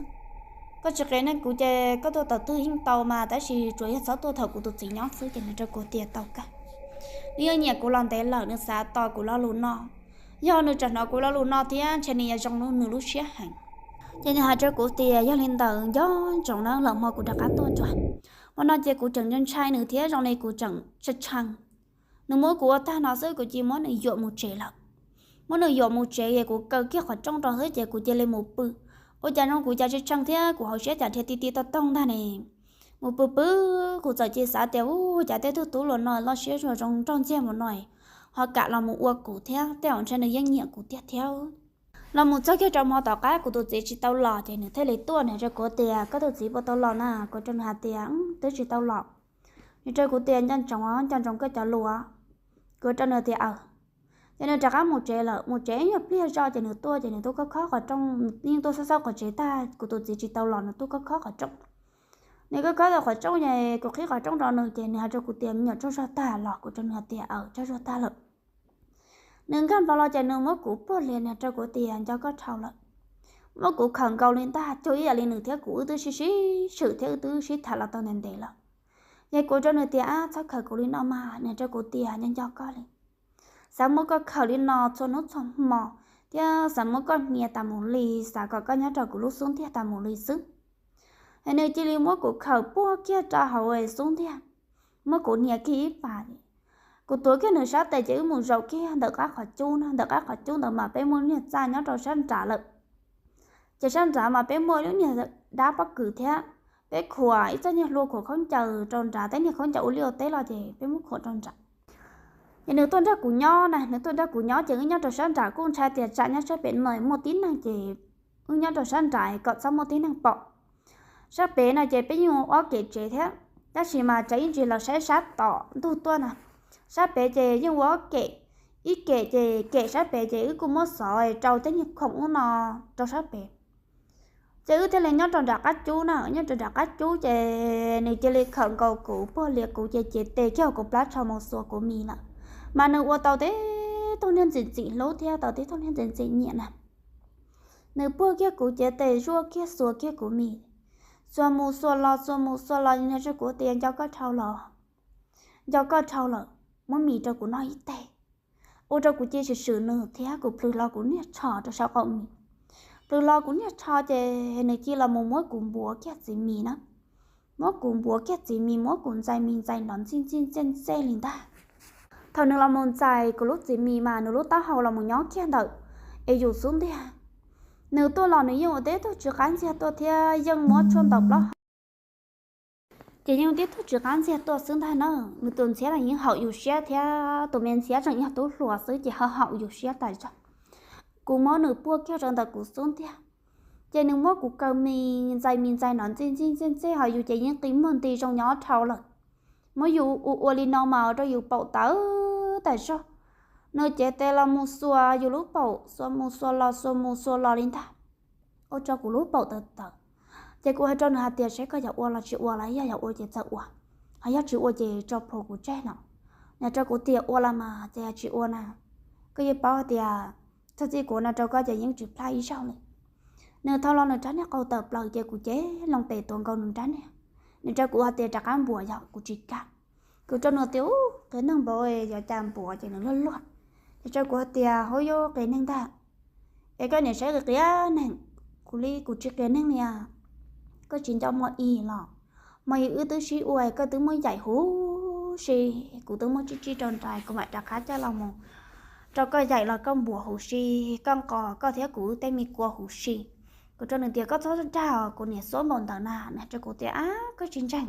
Koj tsis qias neeg kuv ces koj tuaj thaum twg yeej tau mas, tab sis tsuas yog txhob tuaj thaum kuv tus txiv nyob xwb. Ces nws rau kuv tias tau kawg. Nws yeej nyiam kuv los ntev lawm, nws xav tos kuv lo lus no. Yog nws tseem hnov kuv lo lus no thiab ntshe nws yuav zoo nws lub siab heev. Ces nws hais rau kuv tias yog li ntawd nco ntsoov na, lwm hmo kuv rov qab tuaj tso. Hmo no ces kuv tseem ntshai nws thiab zoo li kuv tseem tshee tshee. Nws muab kuv ua tag no xwb kuv cia muab nws yuam mus tsev lawm. Muab nws yuam mus tsev es kuv kaw kiag qhov rooj rau xwb ces kuv cia li mus pw. Ua cas zoo kuv cas tshee tshee thiab kuv hauv siab cas dhia ti ti tau toog ntag ne. Mus pw pw, kuv txawm cia xav tias u, cas tej tug tub luag no loj siab zoo zoo nraug ntxiag mus no ho kam los mus ua kuv thiab, tej zaum ntshe nws yeej nyiam kuv tiag thiab. Los mus txog kiag rau hmo tom qab kuv tus txiv tsis tau los ces nws thiaj li tuaj, nws hais rau kuv tias koj tus txiv puas tau los na? Kuv rau nws hais tias twb tsis tau los. Nws rau kuv tias nco ntsoov, nco ntsoov koj cov lus. Kuv rau nws tias aw. Ces nws rov qab mus tsev lawm, mus tsev ib nyuag pliag zoj ces nws tuaj ces nws tuaj khob khob qhov rooj, yeej tuaj xauj xauj qhov tsev tag kuv tus txiv tsis tau los nws tuaj khob khob qhov rooj. Nws khob khob tau qhov rooj ces kuv qhib qhov rooj rau nws ces nws hais rau kuv tias me nyuam tsaug zog tag los? Kuv rau nws hais tias aw, tsaug zog tag lawm. Nws nkag nplo los ces nws muab kuv puag lias, nws hais rau kuv tias nco koj dhau lawm. Muab kuv khawm nkaus li ntag, cuag ib yam li nws thiab kuv wb twb sib sib swm thiab wb twb sib tham los tau ntev ntev lawm. Ces kuv rau nws tias ab, txhob khawm kuv li no mas. Nws hais rau kuv tias nco nco koj li, xav muab koj khawm li no txhua hnub txhua hmo thiab xav muab koj hnia tas mus li, xav kom koj nyob rau kuv lub xub ntiag tas mus li xwb. Es nws cia li muab kuv khawm puag kiag rau hauv xub ntiag, muab kuv hnia kiag ib pas. Kuv tuav kiag nws sab tes ces wb mus zaum kiag ntawm qab qhov cub na, ntawm qab qhov cub ntawd mas peb muaj niag txaj nyob rau sab nrad lawm. Ces sab nrad mas peb muaj lub niag dab pob kws thiab, peb khuam ib txoj niag hlua khuam khaub ncaws rau nrad, tej niag khaub ncaws ua liaj ua teb los ces peb muab khuam rau nrad. Ces nws tuaj nrog kuv nyob na, nws tuaj nrog kuv nyob ces wb nyob rau sab nrad, kuj ntshai tias tsam nyob sab pem no muaj tib neeg ces wb nyob rau sab nrad kom txhob muaj tib neeg pom. Sab pem no ces peb yeej ua ob kem tsev thiab, tab sis mas tsev ib ntsis los saib sab tom ntug tuaj na. Sab pem ces yeej ua ob kem, ib kem ces kem sab pem ces wb kuj muab xov rau tej niag khoom ub no rau sab pem. Ces wb thiaj li nyob rau nram qab cub na, nyob rau nram qab cub ces nws cia li khawm nkaus kuv puag lias kuv ces cev tes kiag kuv plab tsho mus xuas kuv mis lawm. Mas nws ua tau tib tug niag ntxim ntxim hlub thiab tau tib tug niag ntxim ntxim nyiam na. Nws puag kiag kuv cev tes zuaj kiag xuas kiag kuv mis, xuas mus xuas los xuas mus xuas los, nws hais rau kuv tias nco koj dhau los, nco koj dhau lawm, muab mis rau kuv noj ib teg. Ua rau kuv cia swm swm nws thiab kuv plhws hlo kuv niag tsho rau saum qaum mis. Plhws hlo kuv niag tsho ces nws cia los mus muab kuv npuav kiag txiv mis na. Muab kuv npuav kiag txiv mis, muab kuv ntxais mis ntxais nrov ntxij ntxij ntxej ntxej li ntag. Thaum nws los mus ntxais kuv lub txiv mis mas nws lub taub hau los mus nyob kiag ntawm es yus xub ntiag. Nws tuaj los nws yeej ua tib tug tsw qab ntxiag tuaj thiab yeej muab tshuaj ntaus plaub hau. Ces yeej tib tug tsw qab ntxiag tuaj xwb ntag na. Nws tus ntxhiab los yeej haum yus siab thiab, tus me ntxhiab tseem yog tub hluas xwb ces ho haum yus siab tas zog. Kuv muab nws puag kiag rau ntawm kuv xub ntiag, ces nws muab kuv kaw mis ntxais mis ntxais nrov ntxij ntxij ntxej ntxej, ho yus ces yeej qi muag nti zoo nyob dhau lawm. Muab yus ua ua li no mas ua rau yus paum tawv tas zog. Nws cev tes los mus xuas yus lub paum, xuas mus xuas los xuas mus xuas los li ntag, ua rau kuv lub paum tawv tawv. Ces kuv hais rau nws hais tias saib koj yuav ua los tsis ua los yog yuav ua ces txawm ua, ho yog tsis ua ces tso plhuav kuv tseg no. Nws rau kuv tias ua los mas, ces yog tsis ua na, koj yeej paub tias txog txij kuv no rau koj ces yeej tsis plhaj ib zaug li. Nws thau los nws rab niag qau tawm plaws ces kuv cev loo tes tuav nkaus nws rab niag. Nws rau kuv hais tias rov qab npuav yog kuv tsis kam. Kuv rau nws tias u, qias neeg npaum yuav cas npuav, ces nws luag luag. Ces rau kuv hais tias hauv yuav qias neeg ntag, es koj niam saib qias qias neeg, kuv li kuv tsis qias neeg li. Koj tsis nco hmo ib los, hmo ib wb twb sib ua, koj twb muab yaim huv si, kuv twb muab tsib tsib rau nraim, kuv mam rov qab coj los mus rau koj yaim los koj npuav huv si, koj nqos koj thiab kuv tej me kua huv si. Kuv rau nws tias koj txhob dag, kuv niam xuab npaum ntawd na. Nws rau kuv tias ab, koj tsis ntseeg,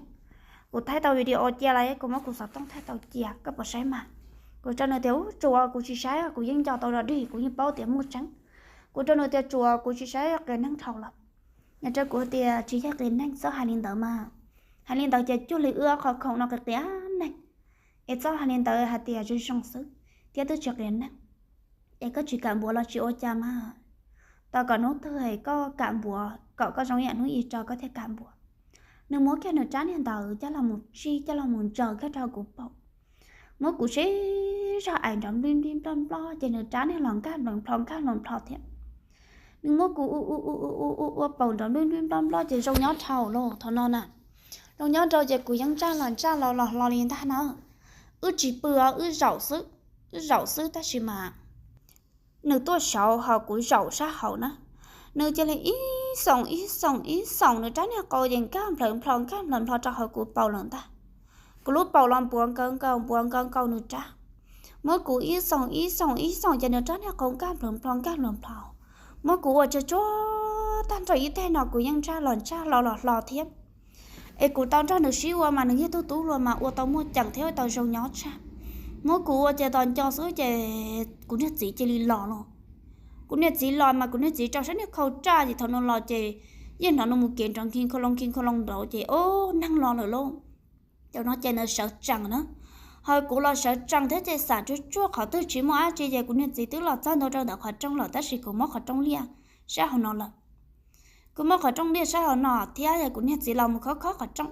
kuv thaij tau video cia los kuv muab kuv xov tooj thaij tau cia, koj puas saib mas? Kuv rau nws tias u, tsuas kuv tsis saib, kuv yeej nco tau dog dig, kuv yeej paub tias muaj tseeb. Kuv rau nws tias tsuas kuv tsis saib, qias neeg dhau lawm. Nws rau kuv tias tsis yog qias neeg, txhob hais li ntawd mas, hais li ntawd ces cuag li wb qhov khoom no qias qias neeg. Es txhob hais li ntawd, hais tias zoo zoo xwb thiab twb tsis qias neeg. Es koj tsis kam npuav los tsis ua cas mas, tos kom hnub twg koj kam npuav kom koj zoo ib yam hnub ib tso koj thiaj kam npuav. Nws muab kiag nws rab niag ntawd coj los mus tsij coj los mus ntsaws kiag rau kuv paum. muab kuv sib zog ais nrov nplij nplij nploj nploj ces nws rab niag los nkag nplees nplho nkag nplees nplho thiab. Nws muab kuv ua ua ua ua ua paum nrov nplij nplij nploj nploj ces zoo nyob dhau los thaum no na. Zoo nyob rau ces kuv yeej ntsaj los ntsaj los los hlo li ntag na. Wb tsis pw os, wb zaum xwb, wb zaum xwb tab sis mas nws tuaj saud ho kuv zaum sab hauv na. Nws cia li ib xoom ib xoom ib xoom nws rab niag qau ces nkag nplawm nplho nkag nplawm nplho rau hauv kuv paum lawm ntag. Kuv lub paum los npuav nkaus nkaus npuav nkaus nkaus nws rab. Muab kuv ib xoom ib xoom ib xoom ces nws rab niag qau nkag nplawm nplho nkag nplawm nplho. Muab kuv ua tsuag tsuag tag nrho ib teg no kuv yeej ntsaj los ntsaj hlo los hlo thiab. Es kuv tau nrog nws sib ua mas nws yog tug tub hluas mas ua tau muaj ceem thiab ua tau zoo nyob tshaj. Muab kuv ua ces tos nco xwb ces kuv niag txiv cia li los los. Kuv niag txiv los mas kuv niag txiv rau sab niag khau raj ces thaum nws los ces yeej hnov nws mus kev nrov nkig khau loo nkig khau loo nraud ces o, neeg los lawm lauj. Thaum no ces nws sawv tsees na. Ho kuv los sawv tsees thiab ces xam tsuag tsuag qhov twg tsis muaj dab tsi ces kuv niag txiv twb los txog ntua rau ntawm qhov rooj lawm tab sis kuv muab qhov rooj liaj sab hauv no lawm. Kuv muab qhov rooj liaj sab hauv no thiab es kuv niag txiv los mus khob khob qhov rooj.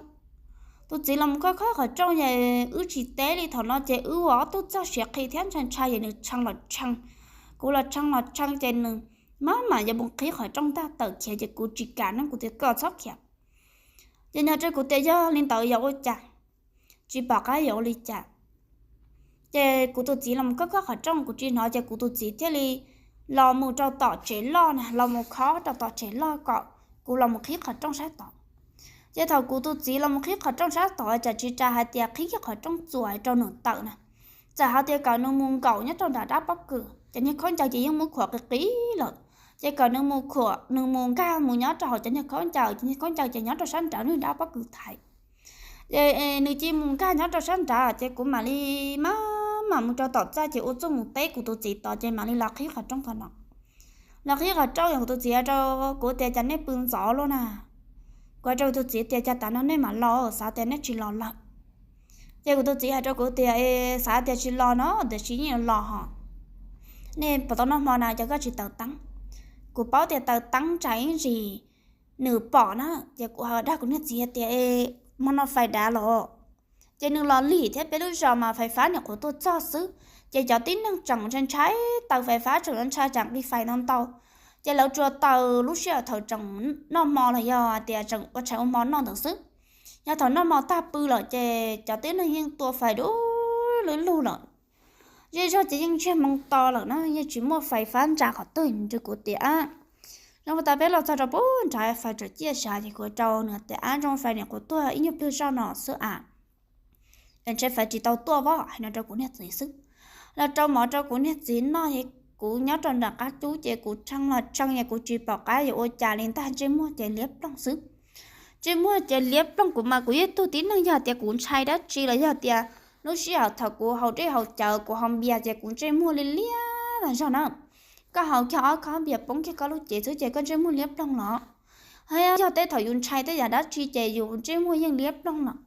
Tus txiv los mus khob khob qhov rooj es wb tsis teb li thaum no ces wb ua ob tug txog siav qhi thiab ntshai ntshai es nws tshee los tshee, kuv los tshee los tshee ces nws maj mam yuav mus qhib qhov rooj tag tawm khiav ces kuv tsis kam no kuv tias koj txhob khiav. Ces nws hais rau kuv tias yog li ntawd yuav ua cas, tsis pom qab yuav ua li cas. Ces kuv tus txiv los mus khob khob qhov rooj kuv tsis hnov ces kuv tus txiv thiaj li los mus rau tom tsev loj na, los mus khob rau tom tsev loj kom kuv los mus qhib qhov rooj sab tod. Ces thaum kuv tus txiv los mus qhib qhov rooj sab tod cas tsis ras hais tias qhib kiag qhov rooj txuas rau nws tawm na, txawm hais tias kom nws mus nkaum nyob rau nram dab pob kws ces niag khaub ncaws ces yeej muab khuam qis qis lawm. Ces kom nws mus khuam, nws mus nkag mus nyob rau hauv cov niag khaub ncaws ces niag khaub ncaws ces nyob rau sab nraud nws dab pob kws thaiv. Ces nws cia mus nkag nyob rau sab nraud ces kuv mam li maj mam mus rau tom txaj ces ua txuj mus teb kuv tus txiv tod ces mam li los qhib qhov rooj tod no. Los qhib qhov rooj es kuv tus txiv hais rau kuv tias cas nej pw ntxov luaj na. Kuv hais rau kuv tus txiv tias cas tas no nej mam los, xav tias nej tsis los lawm. Ces kuv tus txiv hais rau kuv tias xav tias tsis los no tiam sis yeej los hos. Nej puas tau noj hmo na, cas koj tsis taws teeb? Kuv paub tias taws teeb tsam ib ntsis nws pom na. Ces kuv ho dag kuv niag txiv tias hmo no fais dav los. Ces nws los lig thiab peb lub zos mas fais fab nyuam qhuav tuaj txog xwb, ces cov tib neeg tseem ntshai ntshai taws fais fab tseem ntshai tsam nqis fais ntau ntau. Ces lawv tsuas taws lub sij hawm thaum tseem noj hmo los yog tias tseem ua tshais ua hmo noj ntawd xwb. Yog thaum noj hmo tag pw lawm ces cov tib neeg yeej tua fais du lug lug lawm. Zej zog ces yeej ntsiag moo to lawm na, yeej tsis muaj fais fab ntsa qhov twg. Nws rau kuv tias zoo tas peb los txog rau pub nrad fais tseem ciaj sav. Ces kuv rau nws tias ab, zoo fais nyuam qhuav tuaj ib nyuag pliag zoj no xwb a, ntshe fais tsis tau tuaj voj, hais no rau kuv niag txiv xwb. Los rau mov rau kuv niag txiv noj es kuv nyob rau nram qab cub ces kuv tshee los tshee es kuv tsis pom qab yuav ua cas li ntag, ntsej muag ces liab ploog xwb. Ntsej muag ces liab ploog, kuv mas kuv yog tug tib neeg yog tias kuv ntshai dab tsi los yog tias lub sij hawm thaum kuv haus dej haus cawv kuv haus npias ces kuv ntsej muag li liab zog na. Koj haus kiag ob khob npias poob kiag koj lub cev xwb ces koj ntsej muag liab ploog los. Yog tej thaum yus ntshai tej yam dab tsi ces yus ntsej muag yeej liab ploog los.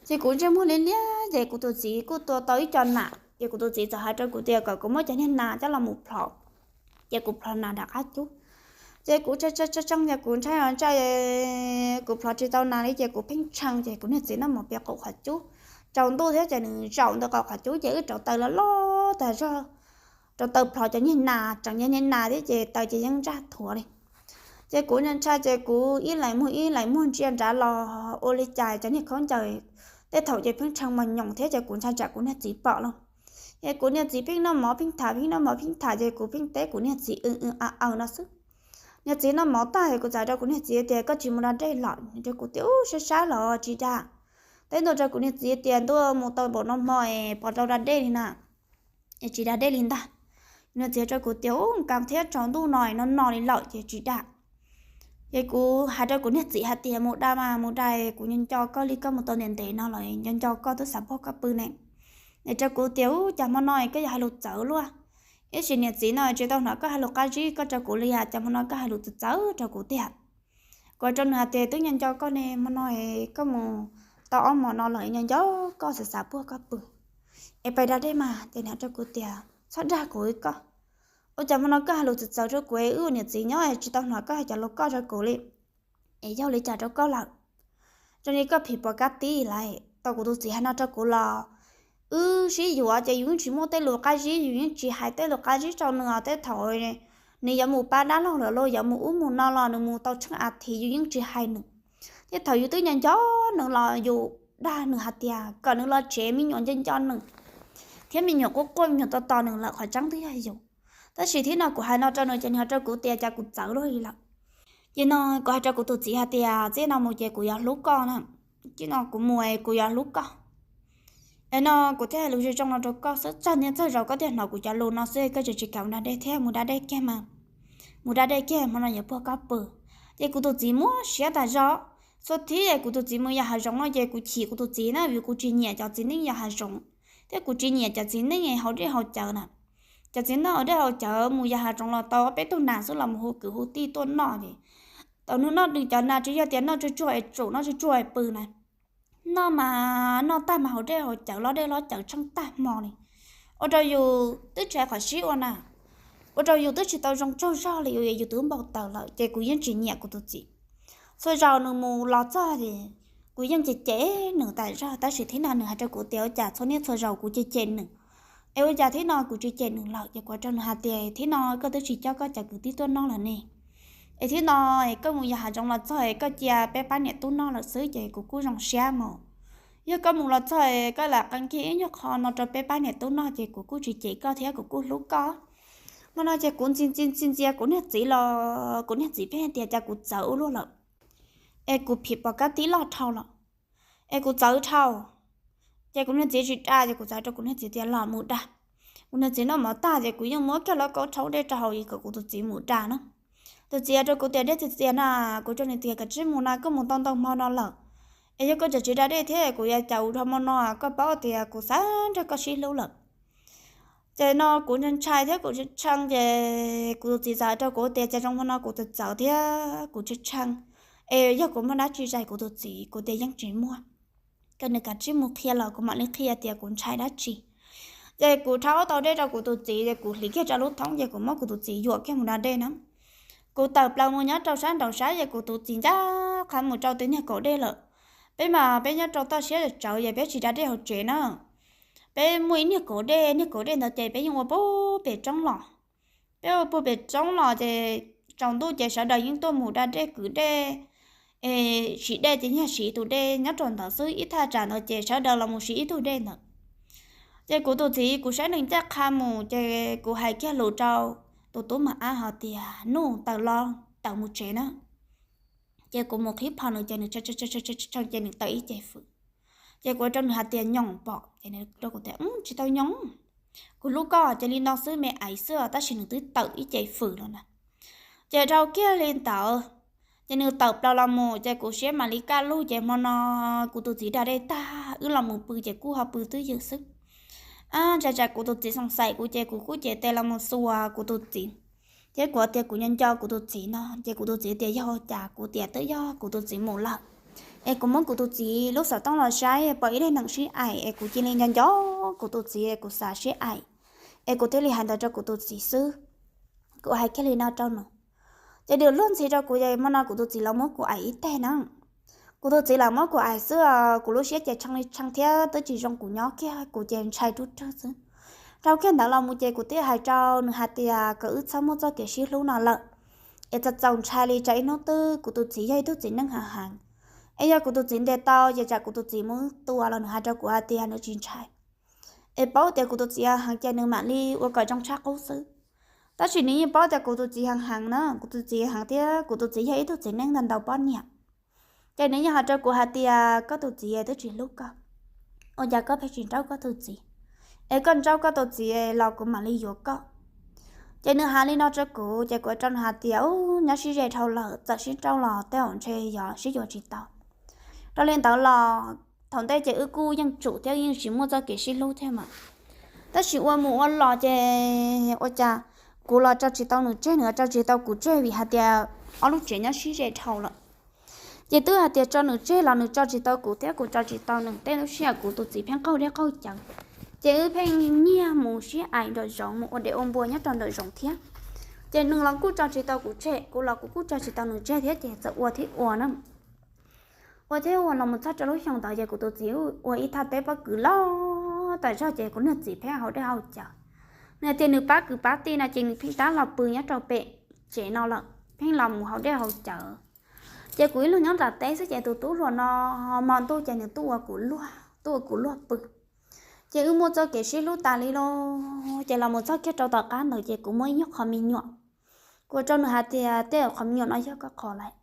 Ces kuv ntsej muag liab liab ces kuv tus txiv kuj tua tau ib co nas ces kuv tus txiv txawm hais rau kuv tias kom kuv muab cov niag nas coj los mus plhov. Ces kuv plhov nas nram qab cub. Ces kuv tshee tshee ces kuv ntshai os ntshai, kuv plhov tsis tau nas li ces kuv pheej tshee ces kuv niag txiv noj mov pem qaum qhov cub. Tsaus ntuj thiab ces nws zaum ntawm qaum qhov cub ces wb rauv taws loj loj tas zog, rauv taws plhov cov niag nas, tseem yog niag nas thiab ces taws ces yeej ntsaj thuav li. Ces kuv ntshai ces kuv ib leeg muag ib leeg muag ntsia nrad los ua li cas cov niag khaub ncaws tej thaum ces pheej tshee mos nyoos thiab ces kuv ntshai tsam kuv niag txiv pom los. Ces kuv niag txiv pheej noj mov pheej tham pheej noj mov pheej tham ces kuv pheej teb kuv niag txiv w w a aw no xwb. Niag txiv noj mov tag es kuv txawm rau kuv niag txiv tias koj tsis mus da dej los? Nws rau kuv tias ub, sab sab los tsis da. Teb ntua rau kuv niag txiv tias ntuj, mus tau npaum no hmo es puas tau da dej li na? Es tsis da dej li ntag. Niag txiv rau kuv tias ub, nkas thiab tsaus ntuj no no no li lawm ces tsis da. Ces kuv hais rau kuv niag txiv hais tias mus da mas mus da, kuv nco nco koj li koj mus tau ntev ntev no los nco nco koj twb xav puag koj pw ne. Nws rau kuv tias ub, cas hmo no koj yuav hais lus txawv luaj. Ib sim niam txiv no tsis tau hnov koj hais lus qab zib koj rau kuv li, cas hmo no koj hais lus txawv txawv rau kuv tiag. Kuv rau nws hais tias twb nco nco koj ne, hmo no koj mus tau ob hmo no los nco nco koj xav xav puag koj pw. Es pais da dej mas. Ces nws rau kuv tias txhob dag kuv koj. Ua cas hmo no koj hais lus txawv txawv rau kuv, wb ua niam txiv nyob tsis tau hnov koj hais cov lus koj rau kuv li. Es yog li cas rau koj lawm? Zoo li koj phim pom kab tib lawm. Tau kuv tus txiv hais no rau kuv los wb sib yuav ces yus yeej tsis muaj tej lus qab zib, yus yeej tsis hais tej lus qab zib rau nws os. Tej thaum nws yuav mus pab dab laug lawm los yuav mus ub mus no los nws mus tau tsheej a thiv yus yeej tsis hais nws. Tej thaum yus twb nco nco nws los yus dag nws hais tias kom nws los tsev, me nyuam nco nco nws thiab me nyuam quaj quaj me nyuam tos tos nws lawm, qhov tseeb twb yog yus. Tab sis thiab no kuv hais no rau nws ces nws hais rau kuv tias cas kuv txawv luaj li lawm. Ces no kuv hais rau kuv tus txiv hais tias txij no mus ces kuv yuav hlub koj na, txij no kuv mus kuv yuav hlub koj. Es no kuv thiaj hais lus zoo zoo no rau koj xwb, txog niaj txog zaus koj thiaj hnov kuv cov lus no xwb, koj tsis kam mus da dej thiab, mus da dej kiag mas, mus da dej kiag hmo no yuav puag koj pw. Ces kuv tus txiv muab siab tas zog. Txhua thib kuv tus txiv mus yos hav zoov no ces kuv chim kuv tus txiv na, vim kuv tsis nyiam cov txiv neej yos hav zoov thiab kuv tsis nyiam cov txiv neej haus dej haus cawv na. Cov txiv neej haus dej haus cawv mus yos hav zoov los tau ob peb tug nas xwb los mus hu kwv hu tij tuaj noj es tau nws noj nws cov nas tsis yog tias noj tsuag tsuag es tsum, noj tsuag tsuag es pw na. Noj mas noj tag mas haus dej haus cawv, lob dej lob cawv tsheej tag hmo li, ua rau yus twb tsis hais qhov sib ua na, ua rau yus twb tsis tau zoo tsaug zog li, yus twb npau taws lawm ces kuv yeej tsis nyiam kuv tus txiv. Txhua zaus nws mus los txog es kuv yeej cem cem nws tas zog, tab sis thib no nws hais rau kuv tias ua cas txhua niaj txhua zaus kuv cem cem nws, es ua cas thib no kuv tsis cem nws lawm. Ces kuv hais rau nws hais tias thib no koj twb tsis coj koj cov kwv tij tuaj noj lawm ne, es thib no es koj mus yos hav zoov los txog es koj cia peb pab niam tub noj lawm xwb ces kuv kuj zoo siab mus. Yog koj mus los txog es koj lam qee kiag ib nyuag qho no rau peb pab niam tub noj ces kuv kuj tsis cem koj thiab, kuv kuj hlub koj. Hmo no ces kuv ntxi ntxi ntxi ntxias kuv niag txiv los kuv niag txiv pheej tias cas kuv txawv ua luaj lawm, es kuv phim pom kab tib loj dhau lawm, es kuv txawv dhau. Ces kuv niag txiv tsis da ces kuv txawv rau kuv niag txiv tias los mus da. Kuv niag txiv noj mov tag ces kuv yeej muab kiag lauj kaub rhaub dej rau haus es kom kuv tus txiv mus da na. Tus txiv hais rau kuv tias dej txias txias na, kuv rau nws tias koj tsis mus na, koj mus tau ntau hmo no lawm, es yog koj tseem tsis da dej thiab kuv yuav cas ua dhau hmo no, koj paub tias kuv xav nrog koj sib hlub lawm. Ces no kuv ntshai thiab kuv tshee tshee ces kuv tus txiv txawm hais rau kuv tias cas zoo hmo no kuv txawv txawv thiab kuv tshee tshee, es yog kuv muaj dab tsi zais kuv tus txiv, kuv tias yeej tsis muaj, kom nws kav tsij mus qhia los kuv mam li qhia tias kuv ntshai dab tsi. Ces kuv rhaub tau dej rau kuv tus txiv ces kuv hliv kiag rau lub thoob ces kuv muab kuv tus txiv yuam kiag mus da dej na. Kuv tawm plaws mus nyob rau sab nraum sab ces kuv tus txiv ncaj qha mus rau tus niag kaum dej lawm. Peb mas peb nyob rau toj siab tsawv es peb tsis da dej hauv tsev na. Peb muaj ib niag kaum dej, niag kaum dej ntawd ces peb yeej ua puag pem roob los. Peb ua puag pem roob los ces tsaus ntuj ces sawv daws yeej tuaj mus da dej kwv dej, es siv dej ces yog siv tus dej nyob rau ntawd xwb, ib thaj tsam ntawd ces sawv daws los mus siv ib tug dej ntawd. Ces kuv tus txiv kuv saib nws ncaj qha mus ces kuv hais kiag lus rau tus tub Mas Ab hais tias nws tawm los tawm mus tsev na. Ces kuv mus qhib phom nws ces nws tshee ces nws tawm ib ce fwm. Ces kuv rau nws hais tias nyoos pom ces nws rau kuv tias tsis tau nyoos, kuv hlub koj ces li no xwb me ais xwb tab sis nws twb tawm ib ce fwm lawm na. Ces dhau kiag li ntawd ces nws tawm plaws los mus ces kuv siab mam li kaj lug ces hmo no kuv tus txiv da dej tag wb los mus pw ces kuj ho pw twj ywm xwb. Ntshai tsam kuv tus txiv xoom xaim kuv ces kuv kuj cev tes los mus xuas kuv tus txiv. Thiab kuv tias kuv nco nco kuv tus txiv no ces kuv tus txiv tias yog ua cas, kuv tias twb yog kuv tus txiv mus lawm. Es kuv muab kuv tus txiv lub xov tooj los saib pom ib daim neem sib aim es kuv cia li nco nco kuv tus txiv es kuv xav sib aim, es kuv thiaj li hais ntawd rau kuv tus txiv xwb. Kuv hais kiag li no rau nws ces nws luag ntxhi rau kuv es hmo no kuv tus txiv los muab kuv aim ib teg na. Kuv tus txiv los muab kuv aim xwb, kuv lub siab ces tshee li tshee thiab twb tsis zoo kuv nyob kiag, kuv ces ntshai rub rwg xwb. Dhau kiag ntawd los mus ces kuv thiaj hais rau nws hais tias kom wb txhob muaj txoj kev sib hlub no lawm, es txaus txaus ntshai li tsam ib hnub twg kuv tus txiv yog ib tug txiv neej heev heev, es yog kuv tus txiv ntes tau ces tsam kuv tus txiv muab tua los nws hais rau kuv hais tias nws tsis ntshai. Es paub tias kuv tus txiv heev heev ces nws mam li ua kom zoo tshaj qub xwb. Tab sis nws yeej paub tias kuv tus txiv heev heev na, kuv tus txiv heev thiab kuv tus txiv yog ib tug txiv neej ntau ntau poj niam. Ces nws yeej hais rau kuv hais tias koj tus txiv twb tsis hlub koj, ua cas koj pheej tsis nrauj koj tus txiv, es koj nrauj koj tus txiv los kuv mam li yuav koj. Ces nws hais li no rau kuv ces kuv rau nws hais tias ub, nyob sib ze dhau lawm txawm sib nrauj los tej zaum ntshe yog sib yuav tsis tau. Rau li ntawd los thaum ntej ces wb kuj yeej tsum thiab yeej tsis muaj txoj kev sib hlub thiab mas. Tab sis ua mus ua los ces ua cas kuv los tso tsis tau nws tseg, nws los tso tsis tau kuv tseg vim hais tias ob lub tsev nyob sib ze dhau lawm. Ces twb hais tias tso nws tseg los nws tso tsis tau kuv thiab kuv tso tsis tau nws, tej lub sij hawm kuv tus txiv pheej qaug dej qaug cawv. Ces wb pheej nyiag mus sib aim nraum zoov, mus ua dev ua npua nyob rau nraum zoov thiab. Ces nws los kuj tso tsis tau kuv tseg, kuv los kuv kuj tso tsis tau nws tseg thiab ces txawm ua thiab ua na. Ua thiab ua los mus txog rau lub xyoo ntawd ces kuv tus txiv ua ib thaj teb pob kws loj tas zog ces kuv niag txiv pheej haus dej haus cawv. Nws tias nws pab kwv pab tij no ces nws pheej tab los pw nyob rau pem tsev no lawm, pheej los mus haus dej haus cawv. Ces kuv ib leeg nyob nram teb xwb ces tus tub hluas no hmo ntuj ces nws tuaj ua kuv luag, tuaj ua kuv luag pw. Ces wb muaj txoj kev sib hlub tas li los, ces los mus txog kiag rau tom qab ntawd ces kuv muaj ib nyuag qhov me nyuam. Kuv rau nws hais tias tej qhov me nyuam no yog koj qhov lawm.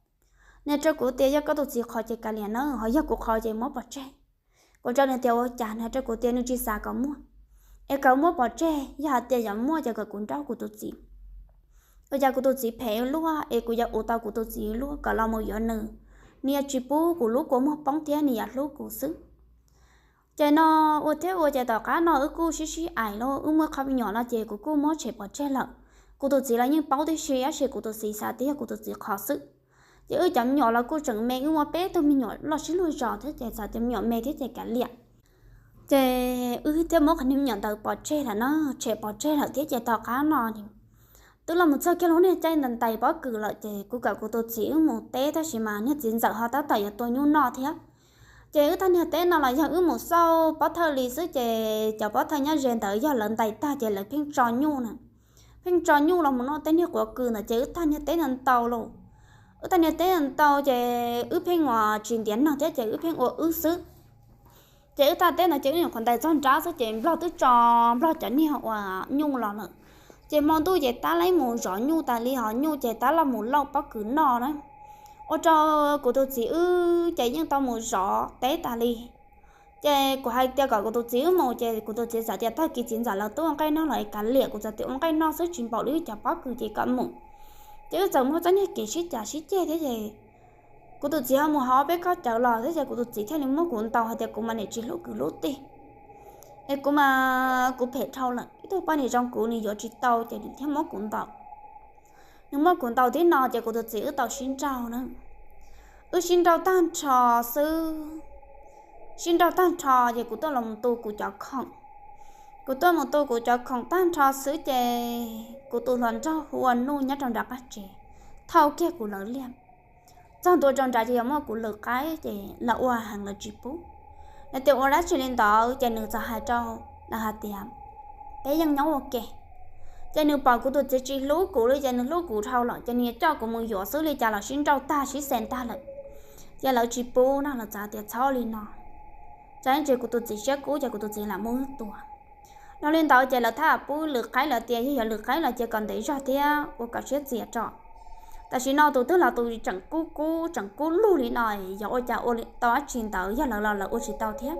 Nws rau kuv tias yog koj tus txiv qhov ces kav liam na, ho yog kuv qhov ces muab pov tseg. Kuv rau nws tias ua cas, nws rau kuv tias nws tsis xav kom muaj, es kom muab pov tseg, yog hais tias yuav muaj ces kom kuv nrauj kuv tus txiv. Ua cas kuv tus txiv phem luaj es kuv yuav ua tau kuv tus txiv luaj kom los mus yuav nws, nws yuav tsis pub kuv lub kua muag poob thiab nws yuav hlub kuv xwb. Ces no ua thiab ua ces tom qab no wb kuj sib sib aim los wb muaj qhov me nyuam no ces kuv kuj muab tshem pov tseg lawm. Kuv tus txiv los yeej paub tib si tab sis kuv tus txiv xav tias yog kuv tus txiv qhov xwb. Ces wb cov me nyuam los kuj tseem me, wb muaj peb tug me nyuam loj sib luag zos thiab ces xav tias me nyuam me thiab ces kav liam. Ces wb thiaj muab qhov niag me nyuam ntawd pov tseg lawm na, tshem pov tseg lawm thiab ces tom qab no twb los mus txog kiag lub niag caij ntais ntais pob kws lawm ces kuv kom kuv tus txiv wb mus teb tab sis mas niag txiv ntxawm ho tab tom yuav tua nyuj noj thiab. Ces wb tag niag teb no los yog wb mus xauj pob thawj li xwb ces cov pob thawj nyob ze ntawd yog lawv ntais tag ces lawv pheej tso nyuj na, pheej tso nyuj los mus noj tej niag quav kws ntawd ces wb tag niag teb ntau ntau los, wb tag niag teb ntau ntau ces wb pheej ua tsis ntiav neeg thiab ces wb pheej ua wb xwb. Ces wb tag teb ntawd ces wb nyuam qhuav ntais txog nrab xwb ces nplog twb tso nplog cov niag uas nyuj los lawm. Ces hmo ntuj ces tab lais mus zov nyuj tas li, ho nyuj ces tab los mus lauj pob kws noj na. Ua rau kuv tus txiv wb ces yeej tau mus zov teb tas li. Ces kuv hais tias kom kuv tus txiv wb mus ces kuv tus txiv txawm tias tag kis txiv ntxawm lawv tuaj ua nqaij noj los kav liam, kuv txawm tias ua nqaij noj xwb tsis npaum li cov pob kws ces kom mus. Ces wb txawm muaj txoj niag kev sib cav sib ceg thiab ces kuv tus txiv ho mus hauv peb khob cawv los thiab ces kuv tus txiv thiaj li muab kuv ntaus hais tias kuv mas niam tsis hlub kwv hlub tij, es kuv mas kuv phem dhau lawm, ib tug poj niam zoo kuv nws yuav tsis tau ces nws thiaj muab kuv ntaus. Nws muab kuv ntaus tib no ces kuv tus txiv wb tau sib nrauj na. Wb sib nrauj tag nrho xwb, sib nrauj tag nrho ces kuv tuaj los mus tu kuv cov khoom. Kuv tuaj mus tu kuv cov khoom tag nrho xwb ces kuv tus hluas nraug hu ua Nuj nyob rau nram qab tsev thauj kiag kuv lawv liaj. Txog ntua rau nrad ces yog muaj kuv lwm qaib ces lawv ua heev lawv tsis pub. Lawv tias ua dab tsi li ntawd ces nws txawm hais rau lawv hais tias peb yeej nyob ua ke. Ces nws pom kuv tus txiv tsis hlub kuv li ces nws hlub kuv dhau lawm ces nws yuav coj kuv mus yuav xwb li cas los sib nrauj tag sib xes tag lawm. Ces lawv tsis pub no, lawv txawm tias txhob li no, tsam ntsis kuv tus txiv siab kub ces kuv tus txiv lam muab wb tua. Los li ntawd ces lawv thiaj pub lwm qaib, lawv tias yog yuav lwm qaib los ces kom ntev zog thiab ua kom siab txias tso. Tam sim no tus twg los tus tseem kub kub tseem kub lug li no, yog ua cas ua tau dab tsi ntawd yog lawv los lawv ua tsis tau thiab.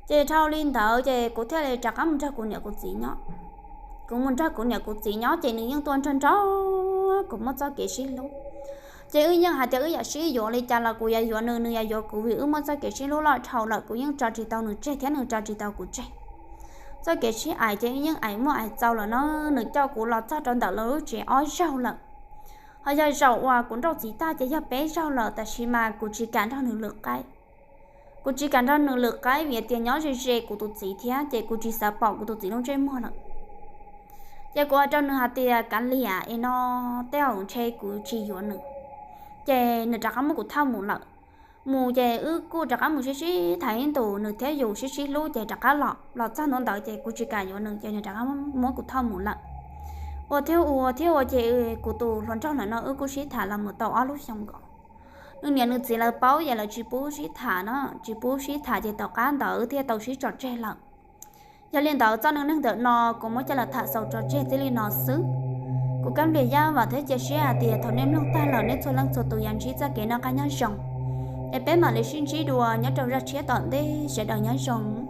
Ces dhau li ntawd ces kuv thiaj li rov qab mus nrog kuv niam kuv txiv nyob. Kuv mus nrog kuv niam kuv txiv nyob ces nws yeej tuaj nrog nrog kuv muaj txoj kev sib hlub. Ces wb yeej hais tias wb yam sib yuav li cas los kuv yuav yuav nws, nws yuav yuav kuv, vim wb muaj txoj kev sib hlub loj dhau lawm, kuv yeej tso tsis tau nws tseg thiab nws tso tsis tau kuv tseg. Txoj kev sib aim ces yeej aim muaj aim txaus lawm no, nws coj kuv los txog rau ntawm lawv lub tsev ob zaug lawm. Ho yog zaum uas kuv nrauj txiv tag ces yog peb zaug lawm, tab sis mas kuv tsis kam nrog nws lwm qaib. Kuv tsis kam nrog nws lwm qaib vim tias nyob ze ze kuv tus txiv thiab ces kuv tsis xav pom kuv tus txiv lub ntsej muag lawm. Ces kuv hais rau nws hais tias kav liam es no tej zaum ntshe kuv tsis yuav nws. Ces nws rov qab muab kuv thauj mus lawm. Mus ces wb kuj rov qab mus sib sib tham ib ntus, nws thiab yus sib sib hlub ces rov qab los, los txog ntua ntawd ces kuv tsis kam yuav nws ces nws rov qab muab kuv thauj mus lawm. Ua thiab ua thiab ua ces kuv tus hluas nraug ntawm no wb kuj sib tham los mus tau ob lub xyoo nkaus. Nws niam nws txiv lawv paub ces lawv tsis pub sib tham no, tsis pub sib tham ces tom qab ntawd thiaj tau sib tso tseg lawm. Yog li ntawd txoj neej neeg ntawm no kuv muab coj los tham xaus tso tseg txij li no xwb. Kuv Kab Nplias Yaj vam thiab cia siab hais tias thaum nej mloog tag lawm nej txhua leej txhua tus yuav ntsib txoj kev noj qab nyob zoo. Es peb mam li sib ntsib dua nyob rau zaj tshiab tom ntej, sawv daws nyob zoo.